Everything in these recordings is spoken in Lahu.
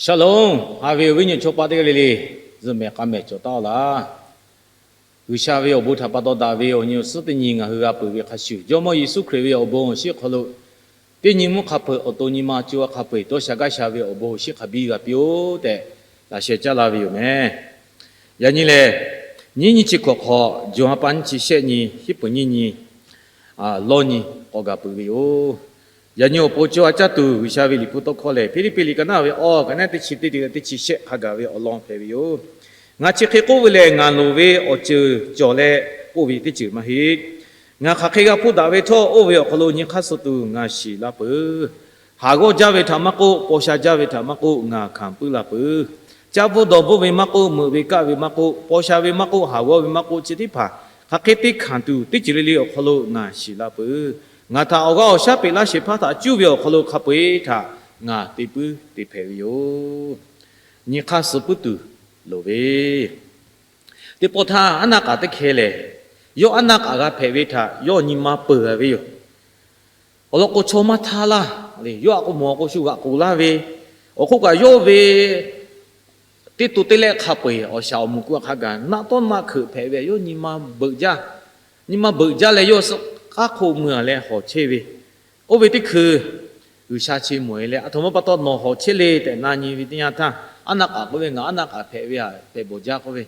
Shalom, haꞈ ve awˬ viˉ nyi chaw paˆ teˇ g'aˇ le le, zuhꞈ mehˍ k'a mehˍ cawˬ taˉ-oˆ laˇ. G'uiˬsha ve awˬ bon htaꞈ pa taw daꞈ ve awˬ nyi awˬ suhˉ teˇ nyi ngaˬ hui g'a peuˬ ve hk'a shuˍ, Jawˇmawˇ Yeˍsuˆ Hkriꞈ ve awˬ bon awˬ shinˉ hk'aw lo, teˇ nyi mvuhˇ hk'a peu-eˬ awˬ to nyi ma co ha hk'a peu-eˬ dawˇ sha gaˇ sha ve awˬ bon awˬ shinˉ hk'a biˇ g'a piˇ-oˆ tehꞈ, laꞈ sheh caˇ laˇ ve yoˬ meh. Yaꞈ nyi lehˬ, nyiˇ nyi chi hkawꞈ hk'aw, jawˬ ha pa nyiˇ chi shehˆ nyi, hiˉ peuˍ nyiˇ nyi, lawˇ nyi k'awꞈ gaˬ peuˬ ve yoˬ. Yaꞈ nyi awˬ pon co ha caˇ tuˬ G'uiˬsha ve liꞈ hpu tawˇ hkawˇ lehˬ, Hpiˇliˇpiˆ liꞈ ka naˇ ve awˬ ka naˉ teˇ chi teˇ te leh teˇ chi shehˆ hk'a gaˬ ve awˬ lawn hpehꞈ ve yoˬ. Ngaˬ chi hk'e k'oˆ ve lehˬ, ngaˬ loˍ ve awˬ ceuˬ cawˬ leh k'oˆ ve teˇ ceuˬ maˇ heˆ. Ngaˬ hk'aˬ hk'e g'a hpuˇ daꞈ ve htawˇ, oˇ ve awˬ hk'aw lo nyi hk'aˇ suh tuˬ ngaˬ shiˍ la peuˬ. Haˍ g'awˇ jaˇ ve htaꞈ maˇ k'oˆ, paw sha jaˇ ve htaꞈ maˇ k'oˆ, ngaˬ hkanˍ puiˉ la peuˬ. Caˇ bvuhˇ dawˬ bvuhˇ ve maˇ k'oˆ, meuꞈ ve kaˆ ve maˇ k'oˆ, paw sha ve maˇ k'oˆ, haˍ g'awˇ ve maˇ k'oˆ, chi teˇ hpaˍ hk'aˬ hk'e te hkanˍ tuˬ teˇ ceuˬ le le awˬ hk'aw lo ngaˬ shiˍ la peuˬ. Ngaˬ htaꞈ awˬ g'aˇ awˬ shaˉ peꞈ laˇ shehˍ hpaˇ htaꞈ cuˇ ve awˬ hk'aw lo hk'a peu-eˬ htaꞈ ngaˬ te puiˉ te hpehꞈ ve yoˬ. Nyi hk'aˇ suh puiˉ tuˬ loˍ ve, teˇ pawˆ htaˇ aˉ naˆ k'aꞈ teˇ hkeh lehˬ, yawˇ aˉ naˆ k'aꞈ g'a hpehꞈ ve htaꞈ yawˇ nyi ma peuˬ g'a ve yoˬ. Awˬ lawn k'o, chaw maˇ htaˇ laˇ. Yawˇ aꞈ k'o mawˬ k'o, shu g'aꞈ k'oˍ laˇ ve, awˬ hk'oˆ kaꞈ yawˇ ve teˇ to teˇ lehˆ hk'a peu-eˬ awˬ shaˍ awˬ moˍ ku hk'a gaˬ naˆ tawˉ naˆ hkeuꞈ hpehꞈ ve, yawˇ nyi ma beuꞈ jaˇ. Nyi ma beuꞈ jaˇ leh, yawˇ suh k'aˉ hk'oˆ mui-a leh hawˬ chehˇ ve, oˇ ve teˇ hkui G'uiˬsha chi mawˬ-e leh, aˬ htoꞈ ma pa taw nawˬ hawˬ chehˇ le tehꞈ na nyi ve teˇ yanˇ htaˇ, aˉ naˆ k'aꞈ k'oˆ ve, Ngaˬ aˉ naˆ k'aꞈ hpehꞈ ve htaꞈ hpehꞈ bawˬ jaˇ k'oˆ ve,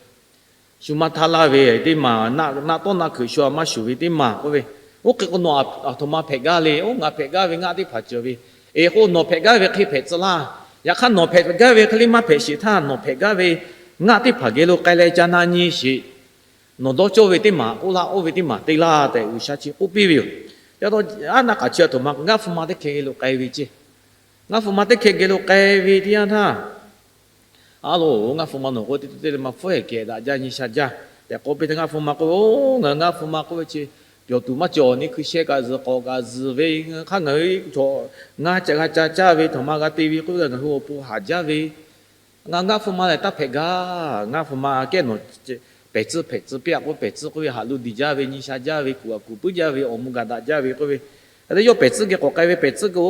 shu maˇ htaˇ laˇ ve teˇ maˬ, naˆ tawˉ naˆ hkeuꞈ shu-a maˇ shuˍ ve teˇ maˬ k'oˆ ve, oˇ hk'e k'o nawˬ aˬ htoꞈ ma hpehꞈ gaˇ le. Oˇ ngaˬ hpehꞈ gaˇ ve ngaˆ teˇ hpaˍ cawˬ ve, eˬ k'o nawˬ hpehꞈ gaˇ ve hk'e hpehꞈ tcuh laˇ. Yaꞈ hk'aˇ nawˬ hpehꞈ gaˇ ve hk'e le maˇ hpehꞈ sheˍ htaˇ, nawˬ hpehꞈ gaˇ ve ngaˆ teˇ hpaˍ geh lo k'ai leh ca na nyi sheˍ. Nawˬ dawˇ cawˇ ve teˇ maˬ k'oˆ laˇ, oˇ ve teˇ maˬ te laˇ tehꞈ G'uiˬsha chi k'oˆ piˇ ve yoˬ. Aˉ naˆ k'aꞈ chi aˬ htoꞈ ma ngaˆ hpu ma teˇ hkeh geh lo k'ai ve ceˇ. Ngaˆ hpu ma teˇ hkeh geh lo k'ai ve teˇ yanˇ htaˇ, A loˬ, ngaˆ hpu ma nawˬ k'oˆ teˇ to teˇ le ma hpfuhˇ-ehˍ kehˬ daꞈ jaˇ nyi sha jaˇ tehꞈ k'oˆ piˇ htaˇ, ngaˆ hpu ma k'oˆ ve, Oˬ, ngaˬ ngaˆ hpu ma k'oˆ ve chi, pyawˬ tuˬ maˇ cawˬ, neˇ hkui sheh kaꞈ zuhˬ, k'awꞈ kaꞈ zuhˬ ve, hk'aˇ ngaˬ hui chaw ngaˇ ca g'a ca caˇ ve htaꞈ ma g'a te ve k'oˆ ve kaꞈ ngaˬ hui awˬ pon haˍ jaˇ ve, ngaˬ ngaˆ hpu ma lehˬ taˇ hpehꞈ gaˇ. Ngaˆ hpu ma kehˉ nawˬ pehˬ tcuhˇ hpehꞈ tcuhˇ piˇ-a k'o, pehˬ tcuhˇ k'oˆ ve haꞈ lo diˬ jaˇ ve, nyi sha jaˇ ve, kuˬ aꞈ kuˬ puiˉ jaˇ ve, awˬ mvuh gaꞈ daꞈ jaˇ ve k'oˆ ve, a te yawˇ pehˬ tcuhˇ geh k'awꞈ k'ai ve, pehˬ tcuhˇ k'o,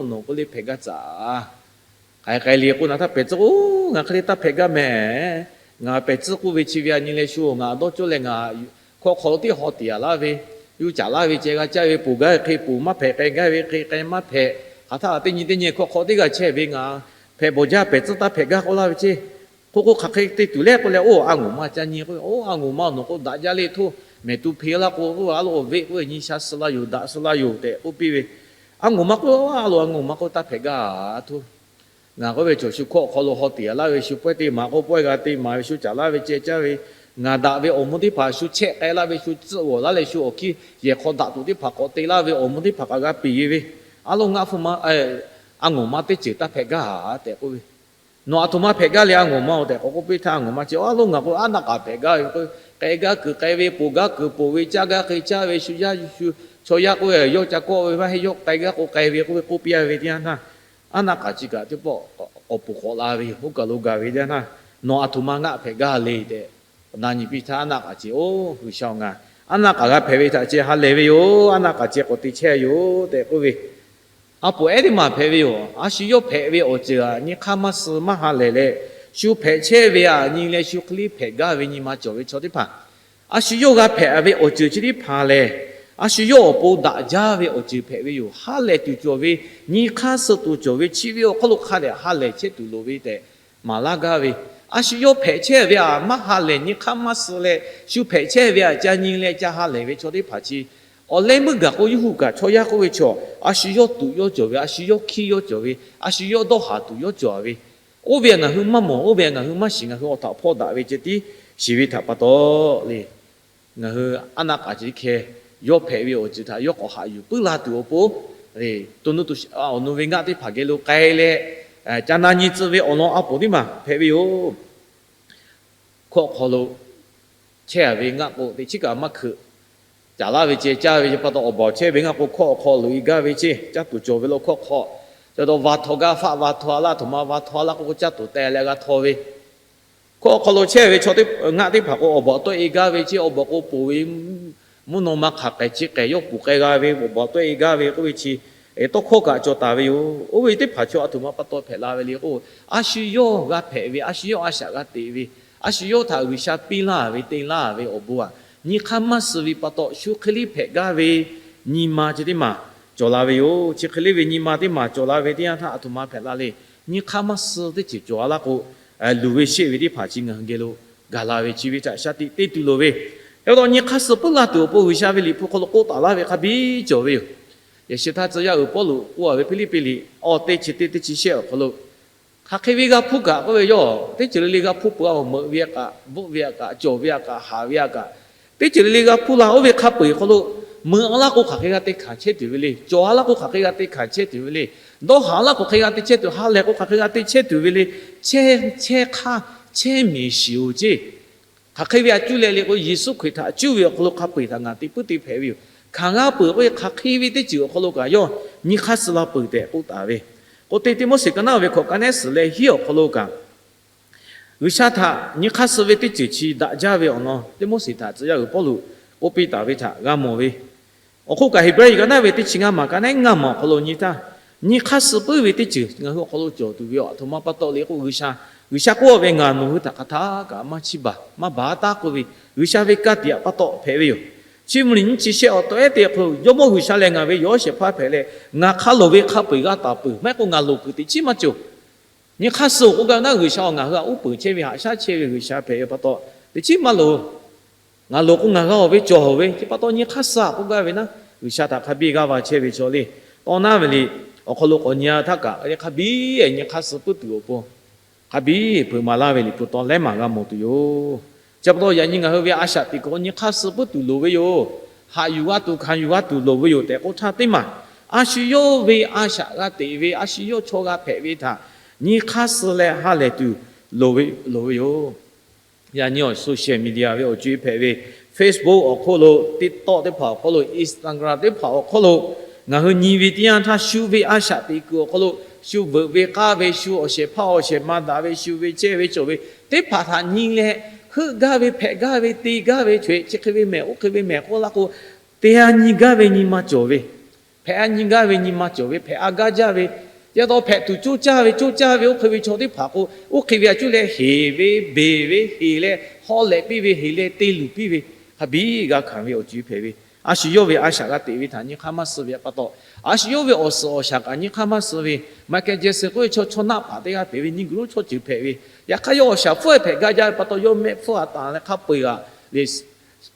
nawˬ k'oˆ le hpehꞈ gaˇ tcuh-a. K'ai k'ai le k'oˆ na htaˇ, pehˬ tcuhˇ k'o, ngaˬ hk'e le taˇ hpehꞈ gaˇ mehˍ. Ngaˬ pehˬ tcuhˇ k'oˆ ve chi ve a nyi leh shu ngaˬ dawˇ cawˇ leh ngaˬ hkawˇ hk'aw lo tiˉ haw tiꞈ-a laˇ ve, yuˇ caˍ laˇ ve ceh g'a caˇ ve, poˬ gaˇ ve hk'e poˬ maˇ hpehꞈ, k'ai gaˇ ve hk'e k'ai maˇ hpehꞈ, hk'aˬ htaˇ teˇ nyi teˇ nyi hkawˇ hk'aw teˇ g'aˇ chehˇ ve ngaˬ hpehꞈ bawˬ jaˇ, pehˬ tcuhˇ taˇ hpehꞈ gaˇ k'oˆ laˇ ve ceˇ. K'oˆ k'o, hk'aˬ hk'e te tuˬ leh k'oˆ leh, oˇ a ngoˍ ma ca nyi k'oˆ ve, oˇ a ngoˍ ma nawˬ k'o daꞈ jaˇ le htoˇ, mehˬ tu hpe laˇ k'o, a loˬ awˬ veˆ k'oˆ ve nyi sha suh la yoˬ, daꞈ suh la yoˬ tehꞈ k'oˆ piˇ ve. A ngoˍ ma k'oˆ, a loˬ a ngoˍ ma k'oˆ taˇ hpehꞈ gaˇ htoˇ. Ngaˬ k'oˆ ve chaw shu hkawˇ hk'aw lo haw tiꞈ-a laˇ ve, shu pawehˇ te maˍ k'o pawehˇ g'a te maˍ ve, shu caˍ laˇ ve ceh caˇ ve, ngaˬ daꞈ ve awˬ mvuh teˇ hpaˍ shu chehˇ k'ai laˇ ve, shu tcuhˆ g'awˬ laˇ leh shu awˬ hkiˇ yehˬ hk'aw daꞈ tuˬ teˇ hpaˍ k'awꞈ te laˇ ve, awˬ mvuh teˇ hpaˍ kaꞈ g'a piˍ-e ve. A loˬ ngaˆ hpu ma, a ngoˍ ma teˇ ceuˬ taˇ hpehꞈ gaˇ tehꞈ k'oˆ ve. Nawˬ aˬ htoꞈ ma hpehꞈ gaˇ le a ngoˍ ma-oˬ tehꞈ k'awꞈ k'oˆ piˇ htaˇ, a ngoˍ ma chi, a loˬ ngaˬ k'o aˉ naˆ k'aꞈ hpehꞈ gaˇ ve k'o, k'ai gaˇ kuiˬ k'ai ve, poˬ gaˇ kuiˬ poˬ ve, caˇ gaˇ hk'e caˇ ve, shu yaˇ shu chaw yaˇ k'oˆ ve, yawˇ ca kawˆ ve maˇ heˆ, yawˇ k'ai gaˇ k'o k'ai ve k'oˆ ve k'oˆ piˇ-a ve teˇ yanˇ htaˇ, aˉ naˆ k'aꞈ chi kaꞈ teˇ pawˆ awˬ poˍ k'awꞈ la ve yoˬ. Oˇ kaˬ lo gaˬ ve teˇ yanˇ htaˇ, nawˬ aˬ htoꞈ ma ngaˆ hpehꞈ gaˇ le tehꞈ na nyi piˇ htaˇ, aˉ naˆ k'aꞈ chi, Oˬ, G'uiˬsha-oˬ, ngaˬ aˉ naˆ k'aꞈ g'a hpehꞈ ve htaꞈ ceh ha lehˬ ve yoˬ. Aˉ naˆ k'aꞈ ceh k'awꞈ te chehˇ yoˬ tehꞈ k'oˆ ve, a poˍ ehˉ teˇ maˬ hpehꞈ ve yoˬ. A shu yawˇ hpehꞈ ve awˬ ceuˬ aꞈ nyi hk'aˇ maˇ suh maˇ ha lehˬ leh, shu hpehꞈ chehˇ ve aꞈ nyi leh shu hk'e le hpehꞈ gaˇ ve nyi ma cawˬ ve chaw teˇ hpaˍ, a shu yawˇ g'a hpehꞈ ve awˬ ceuˬ chi teˇ hpaˍ lehˬ, a shu yawˇ awˬ pon daꞈ jaˇ ve awˬ ceuˬ hpehꞈ ve yoˬ. Ha lehˬ tuˬ cawˬ ve, nyi hk'aˇ suh tuˬ cawˬ ve, chi ve awˬ hk'aw lo hk'a dehꞈ ha lehˬ chehˇ tuˬ loˍ ve tehꞈ maˍ laˇ gaˇ ve, a shu yawˇ hpehꞈ chehˇ ve aꞈ maˇ ha lehˬ nyi hk'aˇ maˇ suh leh, shu hpehꞈ chehˇ ve aꞈ ca nyi leh ca ha lehˬ ve chaw teˇ hpaˍ chi, awˬ leh meuˇ gaˬ k'o yawˇ hui kaꞈ chaw yaˇ k'oˆ ve chaw, a shu yawˇ tuꞈ yawˇ cawˬ ve, a shu yawˇ hkiˇ yawˇ cawˬ ve, a shu yawˇ dawˇ haˍ tuˬ yawˇ cawˬ ve, oˇ ve aꞈ ngaˬ hui maˇ mawˬ, oˇ ve aꞈ ngaˬ hui maˇ shiˍ, ngaˬ hui awˬ htaꞈ hpawˇ daꞈ ve ceh tiˉ shiˍ ve htaꞈ pa taw le, ngaˬ hui aˉ naˆ k'aꞈ ceh hkeh yawˇ hpehꞈ ve awˬ ceuˬ htaꞈ yawˇ k'awꞈ haꞈ yuˬ puiˉ la tuˬ awˬ pon, to nu to awˬ nu ve ngaˆ teˇ hpaˍ geh lo k'ai leh, ca na nyi tcuh ve awˬ lawn a poˍ teˇ maˬ hpehꞈ ve yoˬ. Hkawˇ hk'aw lo chehˇ-a ve ngaˆ k'o teꞈ chiˉ kaꞈ maˇ hkeuꞈ. Caˍ laˇ ve ceh caˇ ve pa taw awˬ baˬ chehˇ ve ngaˆ k'o hkawˇ awˬ hk'aw loꞈ-e gaˇ ve ceˇ, caˇ tuˬ cawˬ ve lo hkawˇ hk'aw, ca taw va htaw gaˇ, faˆ va htaw-a laˇ, a htoꞈ ma va htaw-a laˇ k'oˆ k'o caˇ tuˬ teh leh g'a htaw ve, hkawˇ awˬ hk'aw lo chehˇ ve chaw ngaˆ teˇ hpaˍ k'o awˬ baˬ tawˆ-e gaˇ ve ceˇ, awˬ baˬ k'o poˬ ve, mvuhˇ naw ma hk'aˬ k'ehˬ chi k'ehˬ yawˇ puˬ k'ai g'a ve, awˬ baˬ tawˆ-e gaˇ ve k'oˆ ve chi, tawˇ hkawˇ kaꞈ cawˬ taˍ ve yoˬ. Oˇ ve teˇ hpaˍ chaw aˬ htoꞈ ma pa taw hpehꞈ la ve le k'o, a shu yawˇ g'a hpehꞈ ve, a shu yawˇ a shaꞈ g'a teꞈ ve, a shu yawˇ htaꞈ G'uiˬsha piˇ laˇ ve te laˇ ve awˬ bon aꞈ, nyi hk'aˇ maˇ suh ve pa taw shu hk'e le hpehꞈ gaˇ ve nyi ma chi teˇ maˬ cawˬ la ve yoˬ. Chi hk'e le ve nyi ma teˇ maˬ cawˬ la ve teˇ yanˇ htaˇ aˬ htoꞈ ma hpehꞈ la le. Nyi hk'aˇ maˇ suh teˇ ceuˬ cawˬ a laˇ k'o, luˬ ve sheˆ ve teˇ hpaˍ chi ngaˬ hui geh lo gaˬ la ve chi ve htaꞈ shaˉ tiꞈ te tuˬ loˍ ve. Yaꞈ pa taw nyi hk'aˇ suh puiˉ laˇ tuˬ awˬ pon G'uiˬsha ve Liꞈ hpu hk'aw lo k'oˆ taˍ laˇ ve hk'a biˇ cawˬ ve yoˬ. Yaꞈ sheh htaˇ tcuh yaˇ uiˍ Pawˇluꞈ k'oˆ a ve Hpiˇliˇpiˆ liꞈ awˬ teˇ chi teˇ teˇ chi shehˆ awˬ hk'aw lo, hk'aˬ hk'e ve g'a hpuˇ kaꞈ k'oˆ ve yawˇ teˇ ceuˬ le le g'a hpuˇ peuˬ a, meuꞈ ve aꞈ kaꞈ, bvuhˆ ve aꞈ kaꞈ, cawˬ ve aꞈ kaꞈ, haˍ ve aꞈ kaꞈ, teˇ ceuˬ le le g'a hpuˇ la. Oˇ ve hk'a peu-eˬ hk'aw lo meuꞈ a laˇ k'o hk'aˬ hk'e g'a te hkanˍ chehˇ tuˬ ve le. Cawˬ a laˇ k'o hk'aˬ hk'e g'a te hkanˍ chehˇ tuˬ ve le. Dawˇ haˍ laˇ k'o hk'e g'a te chehˇ tuˬ, ha lehˬ k'o hk'aˬ hk'e g'a te chehˇ tuˬ ve le. Chehˇ, chehˇ hk'aˇ, chehˇ miˬ shiˍ-oˬ ceˇ. Hk'aˬ hk'e ve a cuˇ leh le k'o, Yeˍsuˆ Hkriꞈ htaꞈ cuˇ ve awˬ hk'aw lo hk'a peu-eˬ htaꞈ ngaˬ te puiˉ te hpehꞈ ve yoˬ. Hkanˍ g'a peuˬ k'o, hk'aˬ hk'e ve teˇ ceuˬ awˬ hk'aw lo kaꞈ yawˇ nyi hk'aˇ suh la peuˬ tehꞈ k'oˆ taˍ ve. K'o te Tiˆmoˉseˍ ka naˉ ve hkawꞈ ka nehˉ suhˍ leh hiˉ awˬ hk'aw lo kaꞈ, G'uiˬsha htaꞈ nyi hk'aˇ suh ve teˇ ceuˬ chi daꞈ jaˇ ve awˬ lawn Tiˆmoˉseˍ htaꞈ tcuh yaˇ uiˍ Pawˇluꞈ k'oˆ piˇ taˍ ve htaꞈ g'a mawˬ ve. Awˬ hk'oˆ kaꞈ Heˍbrehˇ ka naˉ ve teˇ chi ngaˇ maˬ ka nehˉ ngaˇ maˬ awˬ hk'aw lo nyi htaˇ, nyi hk'aˇ suh puiˉ ve teˇ ceuˬ ngaˬ hui awˬ hk'aw lo cawˬ tuˬ ve yoˬ. Aˬ htoꞈ ma pa taw le k'o, G'uiˬsha, G'uiˬsha k'oˆ ve, ngaˬ nawˬ hui htaꞈ hk'aˬ htaˇ kaꞈ maˇ chiˇ baˬ, maˇ baˬ taˉ k'oˆ ve, G'uiˬsha ve ka tiꞈ aꞈ pa taw hpehꞈ ve yoˬ. Chi mvuhˇ miˬ nyiˇ chi shehˆ awˬ tawehˉ te awˬ hk'aw lo Jawˇmawˇ G'uiˬsha lehˬ ngaˬ ve yawˇ shehˍ hpaˇ hpehꞈ leh, ngaˬ hk'a loˍ ve hk'a peu-eˬ g'a taˍ peuˬ, maˇ heˆ k'o ngaˬ loˍ kuiˬ teꞈ chiˉ maˇ cawˬ. Nyi hk'aˇ suh awˬ k'oˆ gaˇ ve naˉ, G'uiˬsha-oˬ, ngaˬ hui htaꞈ uˉ peunˍ chehˇ ve, haꞈ shaˉ chehˇ ve G'uiˬsha hpehꞈ ve pa taw, teꞈ chiˉ maˇ loˍ. Ngaˬ loˍ k'o ngaˬ g'a-oˬ ve cawˬ-oˬ ve, chi pa taw nyi hk'aˇ suh k'oˆ gaˇ ve naˉ, G'uiˬsha htaꞈ hk'a biˇ g'a va chehˇ ve chaw le. Tawˇ naˉ ve liꞈ awˬ hk'aw lo k'awꞈ nyi-a htaˇ kaꞈ, hk'a biˇ nyi hk'aˇ suh puiˉ tuˬ awˬ pon hk'a biˇ hpeuꞈ maˍ laˇ ve Liꞈ hpu taw lehˉ maˬ g'a mawˬ tuˬ yoˬ. Chi pa taw yaꞈ nyi ngaˬ hui ve a shaꞈ teꞈ kuiˬ nyi hk'aˇ suh puiˉ tuˬ loˍ ve yoˬ. Haꞈ yuˬ g'a tuˬ, hkanˍ yuˬ g'a tuˬ loˍ ve yoˬ tehꞈ k'oˆ htaˇ teˇ maˬ, a shu yawˇ ve a shaꞈ g'a teꞈ ve, a shu yawˇ chaw g'a hpehꞈ ve htaꞈ nyi hk'aˇ suh leh ha lehˬ tuˬ loˍ ve, loˍ ve yoˬ. Yaꞈ nyi awˬ social media ve awˬ co-e hpehꞈ ve, Facebook awˬ hk'oˆ lo, TikTok teˇ hpaˍ awˬ hk'oˆ lo, Instagram teˇ hpaˍ awˬ hk'oˆ lo, ngaˬ hui nyi ve teˇ yanˇ htaˇ shu ve a shaꞈ teꞈ kuiˬ awˬ hk'aw lo, shu veuꞈ ve k'aˇ ve, shu awˬ shehˍ hpaˇ awˬ shehˍ ma daꞈ ve, shu ve chehˇ ve cawˬ ve teˇ hpaˍ htaꞈ nyi leh, heuˆ gaˇ ve, hpehꞈ gaˇ ve, te gaˇ ve, chi hk'e ve mehˬ, oˇ hk'e ve mehˬ k'oˆ laˇ k'o, te-a nyi gaˇ ve nyi ma cawˬ ve, hpehꞈ-a nyi gaˇ ve nyi ma cawˬ ve, hpehꞈ-a gaˇ jaˇ ve, yaꞈ taw hpehꞈ tuˬ coˇ caˇ ve, coˇ caˇ ve oˇ hk'e ve chaw teˇ hpaˍ k'o, oˇ hk'e ve a cuˇ leh heˍ ve, beˬ ve, heˍ leh haw lehꞈ piˇ ve, heˍ leh te luˬ piˇ ve, hk'a biˇ g'a hkanˍ ve awˬ co-e hpehꞈ ve, a shu yawˇ ve a shaꞈ g'a teꞈ ve htaꞈ nyi hk'aˇ maˇ suh ve pa taw, a shu yawˇ ve awˬ suhˍ awˬ shaˍ kaꞈ nyi hk'aˇ maˇ suh ve, Michael Jackson k'oˆ ve chaw, chaw naˆ hpaˍ teˇ g'aˇ hpehꞈ ve, nyi guˬ lonˉ chaw ceuˬ hpehꞈ ve, yaꞈ hk'aˇ yawˇ awˬ shaˍ hpfuhˇ hpehꞈ gaˇ jaˇ ve pa taw, yawˇ mehˆ hpfuhˇ a taˍ leh hk'a peu-eˬ g'aꞈ le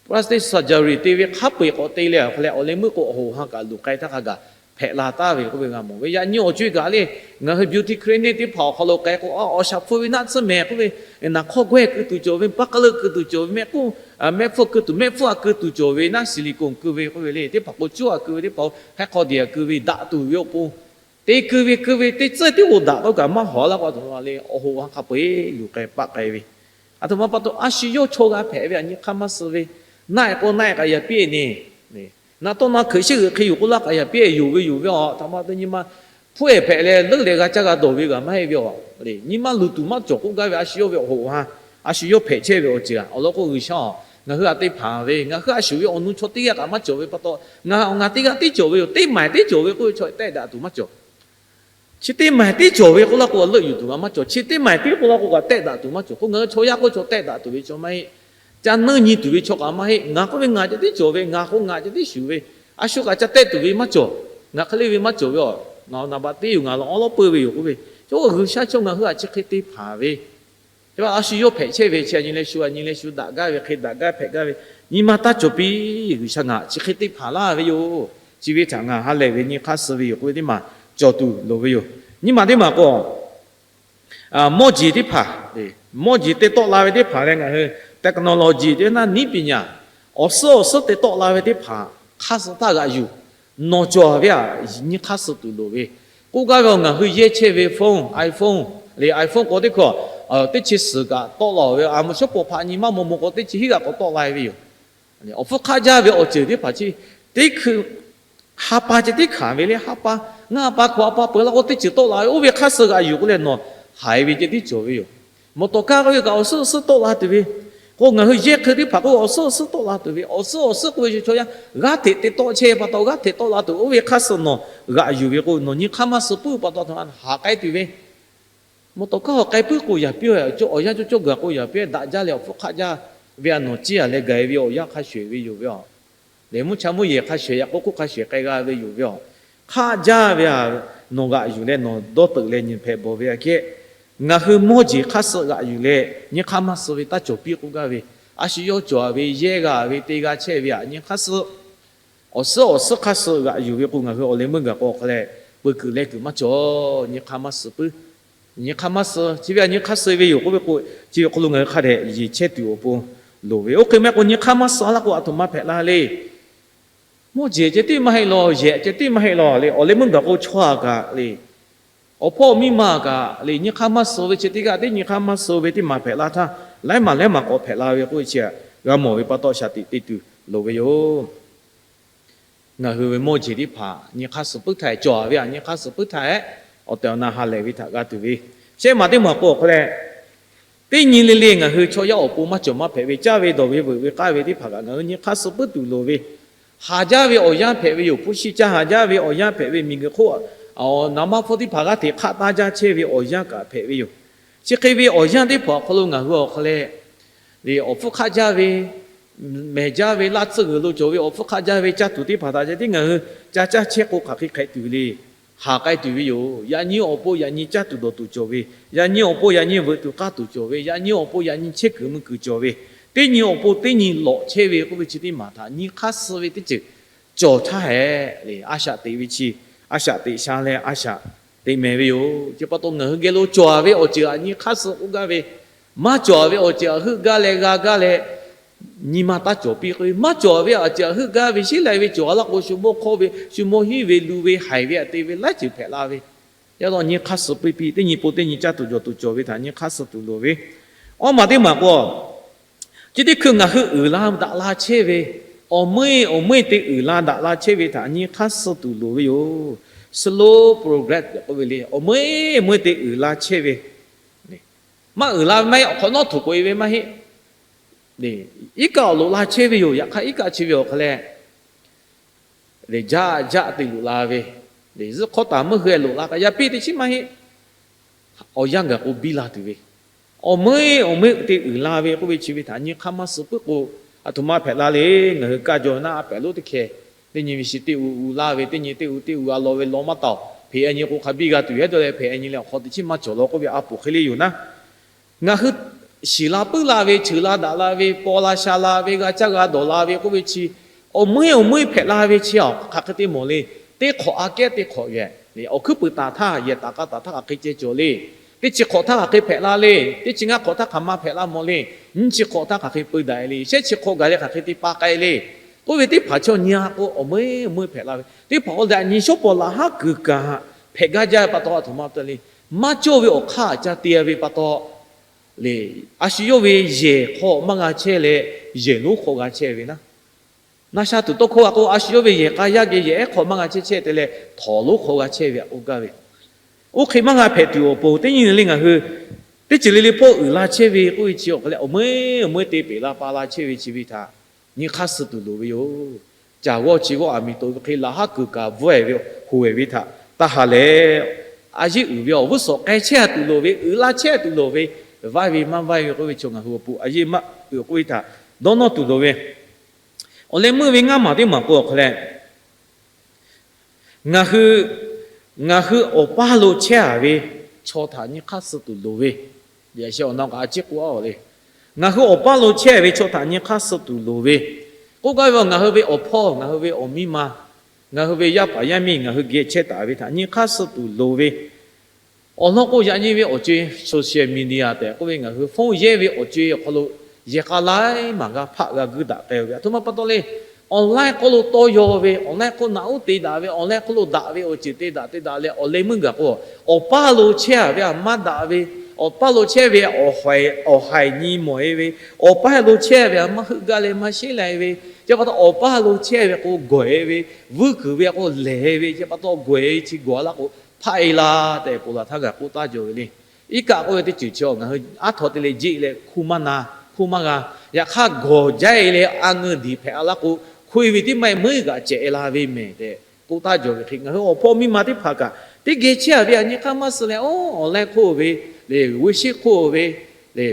plastic surgery te ve hk'a peu-eˬ k'awꞈ te leh, awˬ hk'aw leh awˬ leh meuˇ k'o awˬ hoꞈ ha kaꞈ luˬ k'ai htaˇ hk'a gaˬ hpehꞈ la taˍ ve k'oˆ ve g'a mawˬ ve. Yaꞈ nyi awˬ co-e kaꞈ le, ngaˬ hui beauty clinic teˇ hpaˍ awˬ hk'aw lo k'ai k'o, awˬ shaˍ hpfuhˇ ve naˆ tsuhˇ mehˍ k'oˆ ve, naˬ hk'awˇ gawehˇ keu tuˬ cawˬ ve, paˇ k'aˉ leuˆ keu tuˬ cawˬ ve mehˆ k'oˆ, mehˆ hpfuhˇ keu tuˬ, mehˆ hpfuhˇ a keu tuˬ cawˬ ve naˆ silicone keu ve k'oˆ ve le, teˇ hpaˍ k'o cuˉ a keu ve, teˇ hpaˍ hk'a hk'aw diˬ a keu ve, daꞈ tuˬ ve awˬ pon te keu ve, keu ve teˇ tcuhˇ tiˉ k'o daꞈ k'oˆ kaꞈ maˇ hawˍ laˇ k'o, a htoꞈ ma le awˬ hoꞈ ha hk'a peu-eˬ luˬ k'ai paˆ k'ai ve, a htoꞈ ma pa taw a shu yawˇ chaw g'a hpehꞈ ve a nyi hk'aˇ maˇ suh ve, naˆ-e k'o naˆ-e kaꞈ yaꞈ piˇ-e ne, naˆ tawˆ naˆ hkeuꞈ shiˉ g'euꞈ hk'e yoˬ k'oˆ laˇ kaꞈ yaꞈ piˇ-e, yonˍ ve yonˍ ve a htoꞈ ma te nyi ma hpfuhˇ-ehˍ hpehꞈ leh leuˆ leh g'a caˇ g'a dawˬ ve g'aꞈ maˇ heˆ ve a, nyi maˇ luˬ tuˬ maˇ cawˬ k'oˆ gaˇ ve a shu yawˇ ve awˬ hoꞈ ha, a shu yawˇ hpehꞈ chehˇ ve awˬ ceuˬ a awˬ lawn k'o, G'uiˬsha-oˬ, ngaˬ hui htaꞈ te hpanˍ ve, ngaˬ hui a shu ve awˬ nu chaw teˇ g'aˇ kaꞈ maˇ cawˬ ve pa taw, ngaˬ awˬ ngaˬ teˇ g'aˇ tiˉ cawˬ ve yoˬ. Teˇ maˬ tiˉ cawˬ ve k'oˆ ve chaw tehˆ daꞈ tuˬ maˇ cawˬ. Chi teˇ maˬ tiˉ cawˬ ve k'oˆ laˇ k'o, leuˆ yuˬ tuˬ g'a maˇ cawˬ. Chi teˇ maˬ tiˉ k'oˆ laˇ k'o, g'a tehˆ daꞈ tuˬ maˇ cawˬ. K'o ngaˬ hui chaw yaˇ k'o chaw tehˆ daꞈ tuˬ ve chaw maˇ heˆ. Ca neunˇ nyi tuˬ ve chaw kaꞈ maˇ heˆ. Ngaˬ k'oˆ ve ngaˬ ceh tiˉ cawˬ ve, ngaˬ k'o ngaˬ ceh tiˉ shuˍ ve, a shu kaꞈ ca tehˆ tuˬ ve maˇ cawˬ. Ngaˬ hk'e le ve maˇ cawˬ ve a, ngaˬ awˬ naˍ baꞈ teˇ yoˬ, ngaˬ law awˉ lawˉ peuˇ ve yoˬ k'oˆ ve, chaw G'uiˬsha chaw ngaˬ hui htaꞈ chi hk'e te hpanˍ ve, chi a shu yawˇ hpehꞈ chehˇ ve chi a nyi leh shu, a nyi leh shu daꞈ gaˇ ve hk'e daꞈ gaˇ hpehꞈ gaˇ ve, nyi ma taˇ cawˬ piˇ. G'uiˬsha ngaˬ chi hk'e te hpanˍ laˇ ve yoˬ. Chi ve htaꞈ ngaˬ ha lehˬ ve nyi hk'aˇ suh ve yoˬ k'oˆ ve teˇ maˬ cawˬ tuˬ loˍ ve yoˬ. Nyi ma teˇ maˬ k'o, mawˇ jeˬ teˇ hpaˍ, mawˇ jeˬ te tawˆ la ve teˇ hpaˍ leh ngaˬ hui technology teˇ naˇ niˉ piˍ nyaˍ, awˬ suhˉ awˬ suhˉ te tawˆ la ve teˇ hpaˍ hk'aˇ suh htaˇ g'aꞈ yuˬ, nawˬ cawˬ ve a, nyi hk'aˇ suh tuˬ loˍ ve, k'oˆ gaˇ ve a, ngaˬ hui yehˇ chehˇ ve phone, iPhone le, iPhone k'o teˇ hkawˇ teˇ chi suhˍ kaꞈ tawˆ la ve, a mvuhˇ shawˉ pawˍ hpaꞈ nyi maˇ maw maw k'o teˇ chi hiˉ g'aꞈ k'awꞈ tawˆ la ve yoˬ. Awˬ hpfuhˇ hk'aˆ jaˇ ve awˬ ceuˬ teˇ hpaˍ chi, teˇ hkui ha pa ceh tiˉ hkanˍ ve le, ha pa, ngaˇ pa, hkawꞈ pa peuˬ laˇ k'o teˇ ceuˬ tawˆ la ve, oˇ ve hk'aˇ suh g'aꞈ yuˬ k'oˆ leh nawˬ haiˬ ve ceh tiˉ cawˬ ve yoˬ. Mawˬ tawˍ kaˇ k'oˆ ve kaꞈ awˬ suhˉ suhˉ tawˆ la tuˬ ve, K'o ngaˬ hui yehˇ hk'e teˇ hpaˍ k'o awˬ suhˉ awˬ suhˉ tawˆ la tuˬ ve, awˬ suhˉ awˬ suhˉ k'oˆ ve chi chaw yaˇ g'aˇ hteꞈ te tawˆ chehˇ ve pa taw, g'aˇ hteꞈ tawˆ la tuˬ oˇ ve hk'aˇ suh nawˬ g'aꞈ yuˬ ve k'o, nawˬ nyi hk'aˇ maˇ suh puiˉ pa taw htaꞈ haˍ k'ai tuˬ ve, mawˬ tawˍ kaˇ awˬ k'ai puiˉ k'o yaꞈ piˇ-oˆ, awˬ yanˇ cawˇ cawˇ gaˬ k'o yaꞈ piˇ-oˆ, daꞈ jaˇ leh awˬ hpfuhˇ hk'aˆ jaˇ ve a nawˬ ciˇ-a leh gaˬ-e ve awˬ yanˇ hk'a shuˍ ve yoˬ ve a. Lehˬ mvuhˇ cha mvuhˇ yehˬ hk'a shuˍ yaꞈ k'oˆ k'oˆ hk'a shuˍ k'ai g'a ve yoˬ ve a. Hk'aˆ jaˇ ve a, nawˬ g'aꞈ yuˬ leh nawˬ dawˇ teuꞈ leh nyi hpehꞈ bawˬ ve aꞈ kehˉ, ngaˬ hui mawˇ jeˬ hk'aˇ suh g'aꞈ yuˬ leh nyi hk'aˇ maˇ suh ve taˇ cawˬ piˇ k'oˆ gaˇ ve, a shu yawˇ cawˬ-a ve yehˇ g'a ve te g'a chehˇ ve aꞈ nyi hk'aˇ suh awˬ suhˉ awˬ suhˉ hk'aˇ suh g'aꞈ yuˬ ve k'o, ngaˬ hui awˬ leh meuˇ gaˬ k'o awˬ hk'a leh peuˬ kuiˬ leh kuiˬ maˇ cawˬ. Nyi hk'aˇ maˇ suh puiˉ. Nyi hk'aˇ maˇ suh, chi ve aꞈ nyi hk'aˇ suh ve yoˬ k'oˆ ve k'o, chi ve awˬ hk'aw lo ngaˬ hui hk'a dehꞈ yeˬ chehˇ tuˬ awˬ pon loˍ ve. Oˇ hk'e maˇ heˆ k'o nyi hk'aˇ maˇ suh laˇ k'o aˬ htoꞈ ma hpehꞈ la le. Mawˇ jeˬ ceh tiˉ maˇ heˆ lawˬ, yehˬ ceh tiˉ maˇ heˆ lawˬ le, awˬ leh meuˇ gaˬ k'o chaw-a kaꞈ le, awˬ hpawˇ miˇ ma kaꞈ le, nyi hk'aˇ maˇ suh ve chi teˇ g'aˇ teˇ nyi hk'aˇ maˇ suh ve teˇ maˬ hpehꞈ la htaˇ, laiˉ maˬ laiˉ maˬ k'awꞈ hpehꞈ la ve k'oˆ ve chi aꞈ g'a mawˬ ve pa taw shaˍ tiꞈ te tuˬ loˍ ve yoˬ. Ngaˬ hui ve mawˇ jeˬ teˇ hpaˍ nyi hk'aˇ suh puiˉ htaˇ, cawˬ-a ve aꞈ nyi hk'aˇ suh puiˉ htaˇ, awˬ tehˬ awˬ na ha lehˬ ve htaꞈ g'a tuˬ ve. Shehˆ maˬ teˇ maˬ k'o awˬ hk'a leh, teˇ nyi le le ngaˬ hui chaw yaˇ awˬ pon maˇ cawˬ maˇ hpehꞈ ve, caˇ ve dawˬ ve veuꞈ ve k'aˇ ve teˇ hpaˍ kaꞈ ngaˬ hui nyi hk'aˇ suh puiˉ tuˬ loˍ ve. Haˍ jaˇ ve awˬ yanˇ hpehꞈ ve yoˬ. Hpu shi caˇ haˍ jaˇ ve awˬ yanˇ hpehꞈ ve, miˬguiˬ hk'oˆ naˍ ma hpfuhˇ teˇ hpaˍ g'aˇ hteꞈ hk'aˆ taˇ jaˇ chehˇ ve awˬ yanˇ kaꞈ hpehꞈ ve yoˬ. Chi hk'e ve awˬ yanˇ teˇ hpaˍ awˬ hk'aw lo ngaˬ hui awˬ hk'a leh le, awˬ hpfuhˇ hk'aˆ jaˇ ve, mehˬ jaˇ ve, laˇ tsuhˇ g'uiˬ lo cawˬ ve awˬ hpfuhˇ hk'aˆ jaˇ ve caˇ tuˬ teˇ hpaˍ htaꞈ ceh tiˉ ngaˬ hui ca caˇ chehˇ k'o hk'aˬ hk'e hk'ehꞈ tuˬ le. Haˍ k'ai tuˬ ve yoˬ. Yaꞈ nyi awˬ pon yaꞈ nyi caˇ tuˬ dawˬ tuˬ cawˬ ve, yaꞈ nyi awˬ pon yaꞈ nyi veuꞈ tuˬ k'aˇ tuˬ cawˬ ve, yaꞈ nyi awˬ pon yaꞈ nyi chehˇ kuiˬ mui kuiˬ cawˬ ve, teˇ nyi awˬ pon teˇ nyi lawꞈ chehˇ ve k'oˆ ve chi teˇ maˬ htaꞈ nyi hk'aˇ suh ve teˇ ceuˬ cawˬ htaˇ hehꞈ le, a shaꞈ teꞈ ve chi, a shaꞈ teꞈ sha leh a shaꞈ teꞈ mehˍ ve yoˬ. Chi pa taw ngaˬ hui geh lo cawˬ-a ve awˬ ceuˬ aꞈ nyi hk'aˇ suh k'oˆ gaˇ ve, maˇ cawˬ-a ve awˬ ceuˬ aꞈ heuˆ gaˇ leh g'a gaˇ leh nyi ma taˇ cawˬ piˇ k'oˆ ve, maˇ cawˬ-a ve awˬ ceuˬ aꞈ heuˆ gaˇ ve sheˉ lai ve cawˬ-a laˇ k'o, shu mawˇ hk'awˇ ve, shu mawˇ hiˉ ve, lu ve, haiˬ ve aꞈ te ve laiˉ ceuˬ hpehꞈ la ve. Yaꞈ taw nyi hk'aˇ suh piˇ piˇ, teˇ nyi pon teˇ nyi caˇ tuˬ dawˬ tuˬ cawˬ ve htaꞈ nyi hk'aˇ suh tuˬ loˍ ve. Awˬ maˬ teˇ maˬ k'o, chi teˇ hkui ngaˬ hui uiˍ la daꞈ la chehˇ ve, awˬ meuˇ awˬ meuˇ te uiˍ la daꞈ la chehˇ ve htaꞈ nyi hk'aˇ suh tuˬ loˍ ve yoˬ. Slow progress k'oˆ ve le, awˬ meuˇ awˬ meuˇ te uiˍ la chehˇ ve, maˇ uiˍ la ve maˇ heˆ, awˬ hk'awꞈ nawˉ htoꞈ k'oꞈ-e ve maˇ heˆ. Iˉ kaˆ awˬ loꞈ la chehˇ ve yoˬ. Yaꞈ hk'aˇ iˉ kaˆ chi ve awˬ hk'a leh, jaˆ jaˆ te loꞈ la ve, zuhˆ hk'awˇ taˍ meuˇ hui loꞈ la k'ai yaˇ piˇ teˇ chiˉ maˇ heˆ. Awˬ yanˇ gaˬ k'o biˇ la tuˬ ve, awˬ meuˇ awˬ meuˇ te uiˍ la ve k'oˆ ve chi ve htaꞈ nyi hk'aˇ maˇ suh puiˉ k'o, aˬ htoꞈ ma hpehꞈ la le. Ngaˬ hui kaˇ jaw naˆ a pehꞈ lonˉ teˇ hkeh, teˇ nyi ve shi teˇ u u laˇ ve, teˇ nyi teˇ u teˇ u a law ve law maˇ taˍ-oˬ. Hpeꞈ e nyi k'o hk'a biˇ g'a tuˬ hehˉ dawˇ leh hpeꞈ e nyi leh awˬ hk'aw teˇ chiˉ maˇ cawˬ law k'oˆ ve a poˍ hk'e le yoˬ naˉ. Ngaˬ hui shiˍ la puiˉ la ve, cheuˬ la daꞈ la ve, paw la sha la ve, g'a caˇ g'a dawˬ la ve k'oˆ ve chi, awˬ meuˇ awˬ meuˇ hpehꞈ la ve chi a hk'aˬ hk'e te mawˬ le. Teˇ hk'awꞈ aꞈ kehˉ teˇ hk'awꞈ yehˬ, awˬ hkuiˉ puiˍ taˍ htaˇ yehˬ taˍ k'a taˍ htaˇ hk'aˬ hk'e ceh cawˬ le. Teˇ chi hk'awꞈ htaˇ hk'aˬ hk'e hpehꞈ la le. Teˇ chi ngaˇ hk'awꞈ htaˇ hk'aˬ ma hpehꞈ la mawˬ le. Nyiˇ chi hk'awꞈ htaˇ hk'aˬ hk'e peu daꞈ le. Shehˉ chi hk'awꞈ gaˬ leh hk'aˬ hk'e te pa k'ai le. K'oˆ ve teˇ hpaˍ chaw nyi a k'o, awˬ meuˇ meuˇ hpehꞈ la ve teˇ hpaˍ k'o, daꞈ nyi shawˉ paw laꞈ haˉ kuiˬ kaꞈ hpehꞈ gaˇ jaˇ ve pa taw, a htoꞈ ma te le, maˇ cawˇ ve awˬ hk'aˇ ca te ve pa taw le, a shu yawˇ ve yehˬ hk'aw maˇ g'a chehˇ leh, yehˬ lonˉ hk'aw g'a chehˇ ve naˉ. Na sha tuˬ tawˇ hkawˇ g'a k'o, a shu yawˇ ve yehˬ k'a yaˇ geh yehˬ ehˉ hk'aw maˇ g'a chehˇ chehˇ te leh, htawnˍ lonˉ hk'aw g'a chehˇ ve aꞈ k'oˆ gaˇ ve. Oˇ hk'e maˇ g'a hpehꞈ tuˬ awˬ pon, teˇ nyi le ngaˬ hui teˇ ceuˬ le le hpawˇ uiˍ la chehˇ ve k'oˆ ve chi awˬ hk'a leh, awˬ meuˇ awˬ meuˇ te peˍ la pa la chehˇ ve chi ve htaꞈ nyi hk'aˇ suh tuˬ loˍ ve yoˬ. Caˬ g'awˇ chi g'awˇ aˬ miˍ toꞈ ve hk'e laꞈ haˉ kuiˬ kaꞈ bvuhˆ-e ve, hoꞈ-e ve htaꞈ taˇ ha leh, a yeˇ uiˍ ve awˬ g'uˇ suhˍ k'ai chehˇ a tuˬ loˍ ve, uiˍ la chehˇ a tuˬ loˍ ve, vaˇ ve maˇ vaˇ ve k'oˆ ve chaw ngaˬ hui awˬ pon a yeˇ maˇ uiˍ k'oˆ ve htaꞈ dawˇ nawˇ tuˬ loˍ ve. Awˬ leh meuˇ ve ngaˇ maˬ teˇ maˬ k'o awˬ hk'a leh, ngaˬ hui, ngaˬ hui awˬ paˇ lo chehˇ-a ve chaw htaꞈ nyi hk'aˇ suh tuˬ loˍ ve. Awˬ na k'o a ciˉ k'oˆ a le. Ngaˬ hui awˬ paˇ lo chehˇ-a ve chaw htaꞈ nyi hk'aˇ suh tuˬ loˍ ve. K'oˆ gaˇ ve, ngaˬ hui ve awˬ hpawˇ, ngaˬ hui ve awˬ miˇ ma, ngaˬ hui ve yaˇ paˍ yaˇ miˇ ngaˬ hui geh chehˇ taˍ ve htaꞈ nyi hk'aˇ suh tuˬ loˍ ve. Awˬ lawn k'o, yaꞈ nyi ve awˬ co-e social media tehꞈ k'oˆ ve, ngaˬ hui phone yehˇ ve awˬ co-e awˬ hk'aw lo yehˬ k'a laiˉ maˬ g'a hpaˆ g'a guiˇ daꞈ k'ai ve, aˬ htoꞈ ma pa taw le. Online hk'oˆ lo tawˇ yaw ve, online hk'oˆ naꞈ uˉ te daꞈ ve, online hk'oˆ lo daꞈ ve awˬ ceuˬ te daꞈ te daꞈ leh, awˬ leh meuˇ gaˬ k'o, awˬ paˇ lo chehˇ-a ve aꞈ maˇ daꞈ ve, awˬ paˇ lo chehˇ ve awˬ haiˬ nyi mawˬ-e ve, awˬ paˇ lo chehˇ ve aꞈ maˇ heuˆ gaˇ leh maˇ sheˉ lai ve, chi pa taw awˬ paˇ lo chehˇ ve k'o gawˬ-e ve, vuiˇ kuiˬ ve k'o lehˬ ve, chi pa taw gawˬ-e chi gawˬ-a laˇ k'o, hpaˆ-e la tehꞈ ponˬ laˬ htaˇ gaˬ k'oˆ taˇ jaw ve le. Iˉ kaˆ k'oˆ ve teˇ ceuˬ chi ngaˬ hui aˉ htaw te leh jeˆ leh hkuˇ maˇ na, hpu maˇ g'a. Yaꞈ hk'aˇ gawˬ jaˇ e leh a ngeuˍ diˬ hpehꞈ a laˇ k'o, hk'oˆ e ve teˇ maˇ meuˉ g'aꞈ cehꞈ e la ve mehˍ tehꞈ k'oˆ taˍ jaw ve hk'e, ngaˬ hui awˬ hpawˇ miˇ ma teˇ hpaˍ kaꞈ teˇ geh chehˇ a ve a nyi hk'aˇ maˇ suh leh, oˇ online hk'oˆ ve, le WeChat hk'oˆ ve, le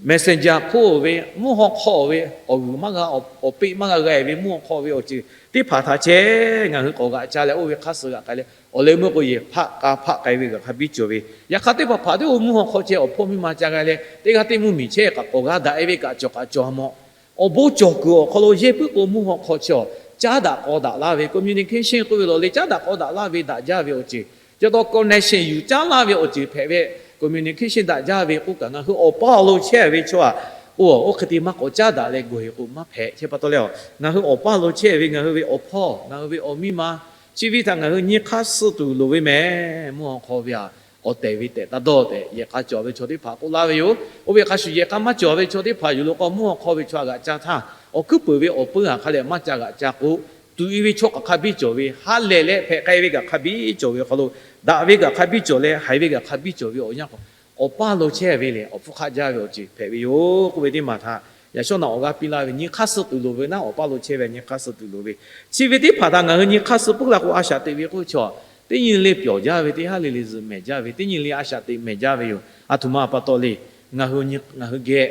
Messenger hk'oˆ ve, mvuhˇ haw hk'aw ve, awˬ g'uiˬ maˇ g'a, awˬ peˆ maˇ g'a g'a e ve mvuhˇ haw hk'aw ve awˬ ceuˬ teˇ hpaˍ htaꞈ chehˇ ngaˬ hui k'awꞈ g'aꞈ ca leh oˇ ve hk'aˇ suh g'aꞈ k'ai leh, awˬ leh meuˇ k'o yehˬ hpaˆ k'a hpaˆ k'ai ve g'aꞈ hk'a biˇ cawˬ ve. Yaꞈ hk'aˇ teˇ hpaˍ hpaˍ teˇ o mvuhˇ haw hk'aw chehˇ awˬ hpawˇ miˇ ma ca g'a leh, teˇ g'aˇ teˇ mvuhˇ miˬ chehˇ kaꞈ k'awꞈ g'a daꞈ e ve kaꞈ cawˬ kaꞈ cawˬ a mawˬ. Awˬ bon cawˬ kuiˬ awˬ hk'aw lo yehˇ puiˉ k'o mvuhˇ haw hk'aw chehˇ a, caˉ daꞈ k'aw daꞈ laˇ ve communication k'oˆ ve lawˬ le, caˉ daꞈ k'aw daꞈ laˇ ve daꞈ jaˇ ve awˬ ceuˬ, ca taw connection yuˬ caˉ laˇ ve awˬ ceuˬ hpehꞈ ve, communication daꞈ jaˇ ve k'oˆ kaꞈ, ngaˬ hui awˬ paˇ lo chehˇ ve chaw a, oˇ, oˇ hk'e te maˇ k'awꞈ caˉ daꞈ leh gawˬ heˍ k'o maˇ hpehꞈ. Chi pa taw leh, ngaˬ hui awˬ paˇ lo chehˇ ve ngaˬ hui ve awˬ hpawˇ, ngaˬ hui ve awˬ miˇ ma, chi ve htaꞈ ngaˬ hui nyi hk'aˇ suh tuˬ loˍ ve mehˍ. Mvuhˇ haw hk'aw ve a, awˬ tehˬ ve tehꞈ taˇ dawˇ tehꞈ yehˬ k'a cawˬ ve chaw teˇ hpaˍ k'oˆ laˇ ve yoˬ. Oˇ ve hk'a shuˍ yehˬ k'a maˇ cawˬ ve chaw teˇ hpaˍ yuˬ lo k'o, mvuhˇ haw hk'aw ve chaw a g'aꞈ ca htaˇ, awˬ hkuiˉ peuˍ ve awˬ puiˉ a hk'a lehˬ maˇ ca g'aꞈ ca k'o, tuꞈ e ve chaw kaꞈ hk'a biˇ cawˬ ve, ha lehˬ leh hpehꞈ k'ai ve kaꞈ hk'a biˇ cawˬ ve awˬ hk'aw lo, daꞈ ve kaꞈ hk'a biˇ cawˬ leh, haiˬ ve kaꞈ hk'a biˇ cawˬ ve awˬ yanˇ k'o, awˬ paˇ lo chehˇ ve lehˬ awˬ hpfuhˇ hk'aˆ jaˇ ve awˬ ceuˬ hpehꞈ ve yoˬ k'oˆ ve teˇ maˬ htaꞈ yaꞈ shawˉ naꞈ awˬ g'aˇ piˇ laˇ ve, nyi hk'aˇ suh tuˬ loˍ ve naˉ, awˬ paˇ lo chehˇ ve nyi hk'aˇ suh tuˬ loˍ ve. Chi ve teˇ hpaˍ htaꞈ ngaˬ hui nyi hk'aˇ suh puiˉ la k'o, a shaꞈ teꞈ ve k'oˆ ve chaw, teˇ nyi le pyawˬ jaˇ ve, teˇ haˉ le le zuhꞈ mehˍ jaˇ ve, teˇ nyi le a shaꞈ teꞈ mehˍ jaˇ ve yoˬ. A htoꞈ ma pa taw le, ngaˬ hui, ngaˬ hui geh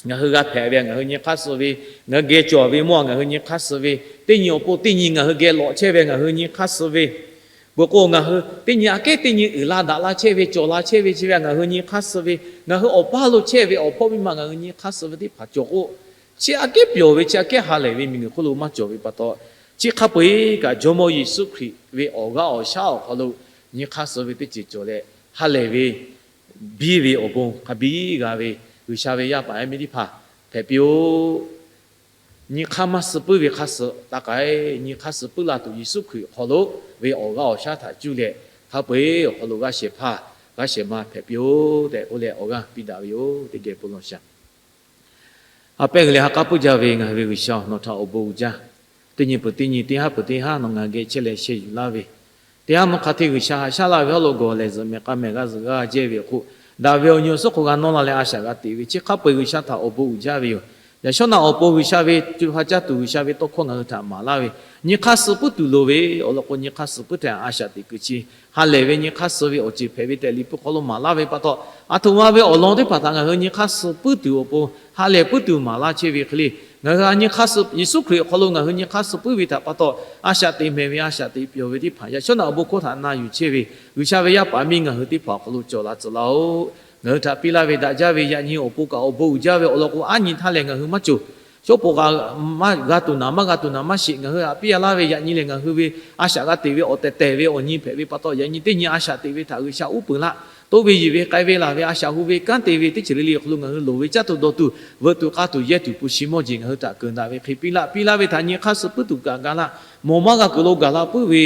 ngaˬ hui g'a hpehꞈ ve, ngaˬ hui nyi hk'aˇ suh ve, ngaˬ hui geh cawˬ ve mawˇ, ngaˬ hui nyi hk'aˇ suh ve, teˇ nyi awˬ pon teˇ nyi ngaˬ hui geh lawꞈ chehˇ ve, ngaˬ hui nyi hk'aˇ suh ve, peuˬ k'o ngaˬ hui teˇ nyi aꞈ kehˉ teˇ nyi uiˍ la daꞈ la chehˇ ve, cawˬ la chehˇ ve, chi ve ngaˬ hui nyi hk'aˇ suh ve, ngaˬ hui awˬ paˇ lo chehˇ ve awˬ hpawˇ miˇ ma ngaˬ hui nyi hk'aˇ suh ve teˇ hpaˍ cawˬ k'o, chi aꞈ kehˉ pyawˬ ve, chi aꞈ kehˉ ha lehˬ ve miˬ guiˬ hk'oˆ lo maˇ cawˬ ve pa taw, chi hk'a peu-eˬ kaꞈ Jawˇmawˇ Yeˍsuˆ Hkriꞈ ve awˬ g'aˇ awˬ shaˉ awˬ hk'aw lo nyi hk'aˇ suh ve teˇ ceuˬ cawˬ leh, ha lehˬ ve biˇ ve awˬ bon hk'a biˇ g'a ve, G'uiˬsha ve yaˇ paˍ yaˇ miˇ teˇ hpaˍ hpehꞈ piˇ-oˆ. Nyi hk'aˇ maˇ suh puiˉ ve hk'aˇ suh taˇ k'ai. Nyi hk'aˇ suh puiˉ la tuˬ Yeˍsuˆ Hkriꞈ awˬ hk'aw lo ve awˬ g'aˇ awˬ shaˉ htaꞈ cuˇ leh, hk'a peu-eˬ awˬ hk'aw lo g'a shehˍ hpaˇ g'a shehˍ ma hpehꞈ piˇ-oˆ tehꞈ k'oˆ leh awˬ g'aˇ piˇ daꞈ ve yoˬ. Teˇ geh bon lawˬ shaˍ. A pehˉ g'uiˬ leh ha k'aˉ puiˉ jaˇ ve ngaˬ hui ve G'uiˬsha, nawˬ htaꞈ awˬ bon uiˍ jaˇ. Teˇ nyi peuˬ teˇ nyi, teˇ haˉ peuˬ teˇ haˉ nawˬ ngaˬ geh chehˇ leh sheh yuˬ laˇ ve, teˇ haˉ mvuhˇ hk'a hteˇ G'uiˬsha haꞈ shaˉ laˇ ve hawˉ lo gawˬ lehˬ zuhꞈ mehˍ k'a mehˍ g'a zuhꞈ g'a jehˇ ve awˬ hk'oˆ, daꞈ ve awˬ nyi awˬ suhˉ hk'aw g'a nawˇ la leh a shaꞈ g'a teꞈ ve chi hk'a peu-eˬ G'uiˬsha htaꞈ awˬ bon uiˍ jaˇ ve yoˬ. Yaꞈ shawˉ naꞈ awˬ pon G'uiˬsha ve co ha caˇ tuˬ G'uiˬsha ve tawˇ hkawˇ ngaˬ hui htaꞈ maˍ laˇ ve, nyi hk'aˇ suh puiˉ tuˬ loˍ ve awˬ lawn k'o, nyi hk'aˇ suh puiˉ htaꞈ a shaꞈ teꞈ kuiˬ chi ha lehˬ ve nyi hk'aˇ suh ve awˬ ceuˬ hpehꞈ ve tehꞈ Liꞈ hpu hk'aw lo maˍ laˇ ve pa taw, aˬ htoꞈ ma ve awˬ lawn teˇ hpaˍ htaꞈ ngaˬ hui nyi hk'aˇ suh puiˉ tuˬ awˬ pon ha lehˬ puiˉ tuˬ maˍ laˇ chehˇ ve hk'e le, ngaˬ hui a nyi hk'aˇ suh Yeˍsuˆ Hkriꞈ awˬ hk'aw lo ngaˬ hui nyi hk'aˇ suh puiˉ ve htaꞈ pa taw, a shaꞈ teꞈ mehˍ ve a shaꞈ teꞈ pyawˬ ve teˇ hpaˍ yaꞈ shawˉ naꞈ awˬ bon hkawˇ htaꞈ na yuˬ chehˇ ve G'uiˬsha ve yaˇ paˍ miˇ ngaˬ hui teˇ hpaˍ awˬ hk'aw lo cawˬ la tcuh laˇ-oˆ. Ngaˬ hui htaꞈ piˇ laˇ ve daꞈ jaˇ ve yaꞈ nyi awˬ pon kaꞈ awˬ bon uiˍ jaˇ ve awˬ lawn k'o, aˉ nyi htaˇ lehˬ ngaˬ hui maˇ cawˬ. Shawˉ pawˍ g'a, maˇ g'a tuˬ naˍ, maˇ g'a tuˬ naˍ maˇ sheˍ. Ngaˬ hui htaꞈ piˇ laˇ ve yaꞈ nyi lehˬ ngaˬ hui ve a shaꞈ g'a teꞈ ve awˬ tehˬ tehˬ ve awˬ nyi hpehꞈ ve pa taw, yaꞈ nyi teˇ nyi a shaꞈ teꞈ ve htaꞈ G'uiˬsha uˉ peunˍ laˇ. Toˇ ve yiˬ ve k'ai ve laˬ ve a shaꞈ hu ve kanˉ te ve teˇ ceuˬ le le awˬ hk'aw lo ngaˬ hui loˍ ve caˇ tuˬ dawˬ tuˬ, veuꞈ tuˬ k'a tuˬ yehˇ tuˬ hpu shi mawˇ jeˬ ngaˬ hui htaꞈ keunˍ daꞈ ve hk'e piˇ laˇ. Piˇ laˇ ve htaꞈ nyi hk'aˇ suh puiˉ tuˬ kaꞈ ga laˇ. Mawˬ maˇ g'a kuiˬ lo gaˬ la puiˉ ve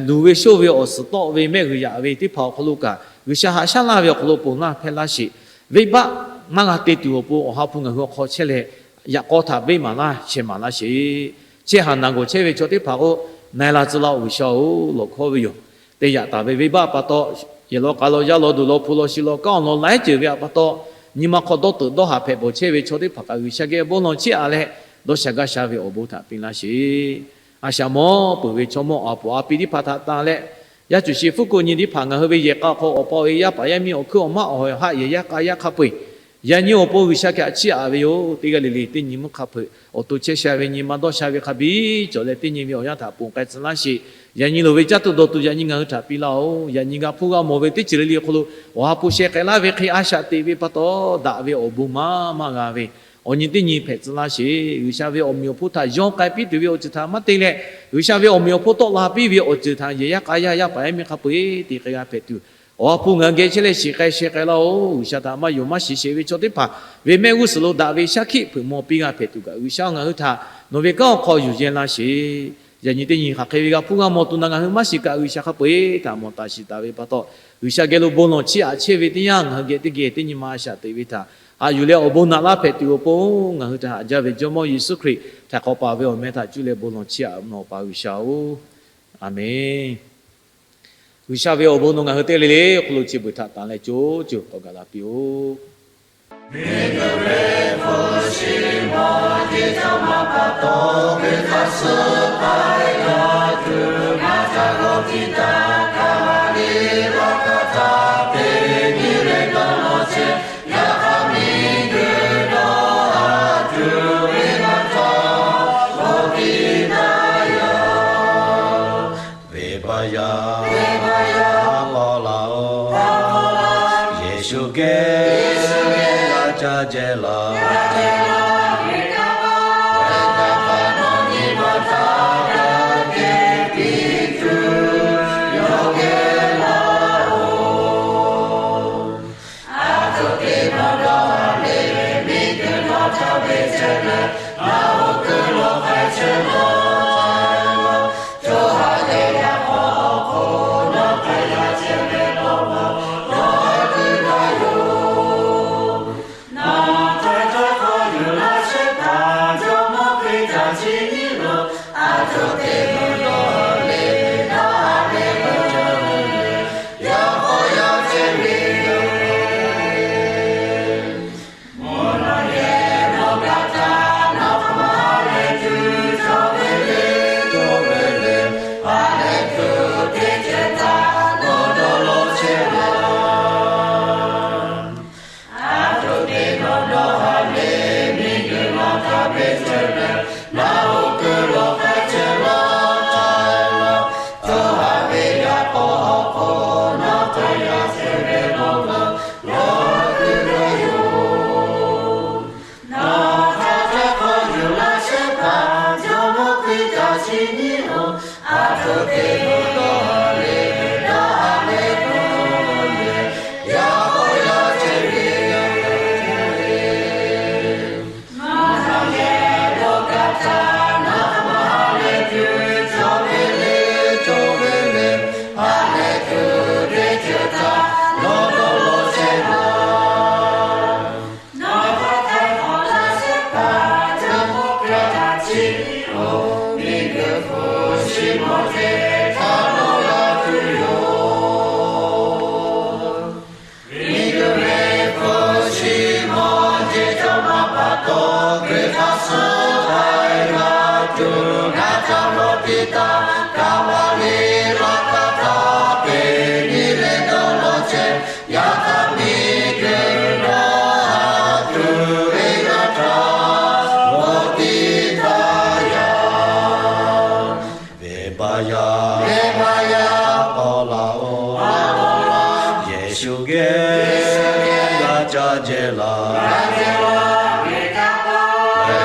luˬ ve shoˇ ve awˬ suhˍ tawˆ ve mehˆ g'uiˬ yaꞈ ve teˇ hpaˍ awˬ hk'aw lo kaꞈ G'uiˬsha haꞈ shaˉ laˇ ve awˬ hk'aw lo ponˬ laˇ hpehˇ laˇ sheˍ. Venˇbaˆ maˇ g'a te tuˬ awˬ pon Awˬ ha hpu ngaˬ hui awˬ hk'aw chehˇ leh, yaꞈ k'aw htaꞈ venˇ maˍ laˇ shehˍ maˍ laˇ sheˍ. Chehˇ haˍ naˬ gawˬ chehˇ ve chaw teˇ hpaˍ k'o, na e la tcuh laˇ-oˆ G'uiˬsha-oˬ, lawˬ hkawˇ ve yoˬ. Te yaꞈ taˍ ve venˇbaˆ pa taw, yehˬ law k'a law yaˇ law duˬ law hpu law shi law kanˉ awˬ lawn laiˉ ceuˬ ve htaꞈ pa taw, nyi ma hk'aw dawˇ teuꞈ dawˇ haˍ hpehꞈ bawˬ chehˇ ve chaw teˇ hpaˍ kaꞈ G'uiˬsha geh bon lawˬ chiˇ aꞈ leh, dawˇ sha gaˇ sha ve awˬ bon htaꞈ piˇ laˇ sheˍ. A shaꞈ mawˇ peuˬ ve chaw mawˇ a poˍ a pi teˇ hpaˍ htaꞈ tanˬ leh, yaˇ cuˬ shi fuˉ ko nyi teˇ hpaˍ ngaˬ hui ve yehˬ k'a awˬ hk'aw awˬ pa awˬ e yaˇ paˍ yaˇ miˇ awˬ hkuiˉ awˬ maˆ awˬ haꞈ yehˬ yaˇ k'a yaˇ hk'a peu-eˬ, yaꞈ nyi awˬ pon G'uiˬsha htaꞈ chiˇ aꞈ ve yoˬ. Teˇ g'aˇ le le teˇ nyi mvuhˇ hk'a hpeuꞈ awˬ to chehˇ sha ve nyi ma dawˇ sha ve hk'a biˇ cawˬ leh, teˇ nyi ve awˬ yanˇ htaꞈ ponˬ k'ai tcuh laˇ sheˍ. Yaꞈ nyi loˍ ve caˇ tuˬ dawˬ tuˬ yaꞈ nyi ngaˬ hui htaꞈ piˇ laˇ-oˆ. Yaꞈ nyi g'a hpuˇ g'a mawˬ ve teˇ ceuˬ le le awˬ hk'aw lo Awˬ ha hpu sheh k'ai laˇ ve hk'e a shaꞈ teꞈ ve pa taw, daꞈ ve awˬ bon maˇ maˇ g'a ve awˬ nyi teˇ nyi hpehꞈ tcuh laˇ sheˍ. G'uiˬsha ve awˬ meꞈ awˬ hponˇ htaꞈ yawˇ k'ai piˇ tuˬ ve awˬ ceuˬ htaꞈ maˇ te leh, G'uiˬsha ve awˬ meꞈ awˬ hponˇ tawˆ la piˇ ve awˬ ceuˬ htaꞈ yehˬ yaˇ k'a yaˇ yaˇ paˍ yaˇ miˇ hk'a peu-eˬ te k'ai g'a hpehꞈ tuˬ, Awˬ ha hpu ngaˬ hui geh chehˇ leh shiˍ k'ai sheh k'ai laˇ-oˆ. G'uiˬsha htaꞈ maˇ yonˍ maˇ shiˍ sheˍ ve chaw teˇ hpaˍ ve mehˆ g'uˇ suhˍ lo daꞈ ve shaˉ hkiˆ hpeuꞈ maw piˇ g'a hpehꞈ tuˬ kaꞈ, G'uiˬsha ngaˬ hui htaꞈ nawˬ ve kanˉ awˬ hk'aw yuˬ yehˇ laˇ sheˍ. Yaꞈ nyi teˇ nyi hk'aˬ hk'e ve g'a hpuˇ g'a mawˬ tuˬ na ngaˬ hui maˇ shiˍ kaꞈ, G'uiˬsha hk'a peu-eˬ htaꞈ mawˬ taˍ shiˍ taˍ ve pa taw, G'uiˬsha geh lo bon lawˬ chiˇ aꞈ chehˇ ve teˇ yanˇ, ngaˬ hui geh teˇ geh teˇ nyi ma a shaꞈ teꞈ ve htaꞈ haꞈ yuˬ leh awˬ bon naꞈ laˇ hpehꞈ tuˬ awˬ pon, ngaˬ hui htaꞈ haꞈ jaˇ ve Jawˇmawˇ Yeˍsuˆ Hkriꞈ htaiˍ hk'awꞈ paˍ ve awˬ meh htaꞈ cuˇ leh bon lawˬ chiˇ aꞈ, nawˬ pa G'uiˬsha-oˬ, Aˍmenˍ. G'uiˬsha ve awˬ bon nawˬ ngaˬ hui teˇ g'aˇ le le awˬ hk'aw lo chi beuꞈ htaꞈ tanˬ leh co co k'awꞈ gaˬ la piˇ-oˆ. Miˬguiˬ ve hpu shi mawˇ jeˇ cawˇ maˇ pa taw, Hkriꞈ htaꞈ suh k'ai g'a tuˬ, ngaˬ htaꞈ g'awˇ piˇ taˍ kaꞈ, Maˍriˆ laꞈ ka htaꞈ teˇ nyi leh dawˇ law chehˇ. Yaꞈ hk'aˇ miˬguiˬ dawˇ haˍ tuˬ ve ngaˬ htaꞈ g'awˇ piˇ taˍ yaˇ. Venˇbaˆ yaˇ, venˇbaˆ yaˇ k'awꞈ laˬ-oˬ. Yeˍsuˆ geh, Yeˍsuˆ geh g'a ca jehˬ laˇ. G'a jehˬ laˇ ve kaˇ paˍ, ve kaˇ paˍ nawˬ nyi ma htaˇ g'a kehˬ piˇ tuˬ, yawˇ geh laˇ-oˬ. Aˬ htoꞈ te nawˬ dawˇ haˍ le, miˬguiˬ nawˬ htaꞈ ve chehˇ leh, nawˬ hui keu lawˬ k'ai chehˇ laˇ. Co ha teˇ g'aˇ k'awꞈ hk'oˆ nawˬ hk'a yaˇ chehˇ ve law k'o, nawˬ hui keu gaˇ yoˬ. Nawˬ htaꞈ ca hk'aw yuˬ laˇ shehˍ hpaˇ Jawˇmawˇ Hkriꞈ htaꞈ chi nyi lo, aˬ htoꞈ te nawˬ dawˇ haˍ le, dawˇ haˍ le k'o, yaˇ k'awꞈ yaˇ chehˇ ve yoˬ. Mvuhˇ naw yehˬ lo gaˬ htaˇ, nawˬ hk'aˬ ma ha lehˬ tuˬ cawˬ ve le, cawˬ ve le, ha lehˬ tuˬ teˇ ceuˬ htaꞈ nawˬ dawˇ law chehˇ laˇ. Aˬ htoꞈ te nawˬ dawˇ haˍ le, miˬguiˬ nawˬ htaꞈ ve chehˇ leh, nawˬ hui keu lawˬ k'ai chehˇ laˇ. Co ha ve yaˇ k'awꞈ hk'oˆ nawˬ hk'a yaˇ chehˇ ve law k'o, nawˬ hui keu gaˇ yoˬ. Nawˬ htaꞈ ca hk'aw yuˬ laˇ shehˍ hpaˇ Jawˇmawˇ Hkriꞈ htaꞈ chi nyi lo, aˬ htoꞈ te nawˬ dawˇ haˍ le, dawˇ haˍ le k'o, yaˇ k'awꞈ yaˇ chehˇ ve yoˬ. Mvuhˇ naw yehˬ lo gaˬ htaˇ, nawˬ hk'aˬ ma ha lehˬ tuˬ cawˬ ve le, cawˬ ve le, ha lehˬ tuˬ teˇ ceuˬ htaꞈ nawˬ dawˇ law chehˇ laˇ. Nawˬ htaꞈ htaiˍ hk'awꞈ laˇ shehˍ hpaˇ Jawˇmawˇ Hkriꞈ htaꞈ chi nyi lo, miˬguiˬ hpu shi mawˇ jeˇ htaꞈ nawˬ g'a tuˬ yoˬ. Miˬguiˬ ve hpu shi mawˇ jeˇ cawˇ maˇ pa taw, Hkriꞈ htaꞈ suh k'ai g'a tuˬ ngaˬ htaꞈ g'awˇ piˇ taˍ. Kaˍvaˍriˆ laꞈ ka htaꞈ teˇ nyi leh dawˇ law chehˇ. Yaꞈ hk'aˇ miˬguiˬ dawˇ haˍ tuˬ ve ngaˬ htaꞈ g'awˇ piˇ taˍ yaˇ. Venˇbaˆ yaˇ, venˇbaˆ yaˇ k'awꞈ laˬ-oˬ. Yeˍsuˆ geh, Yeˍsuˆ geh g'a ca jehˬ laˇ. G'a jehˬ laˇ ve kaˇ paˍ, ve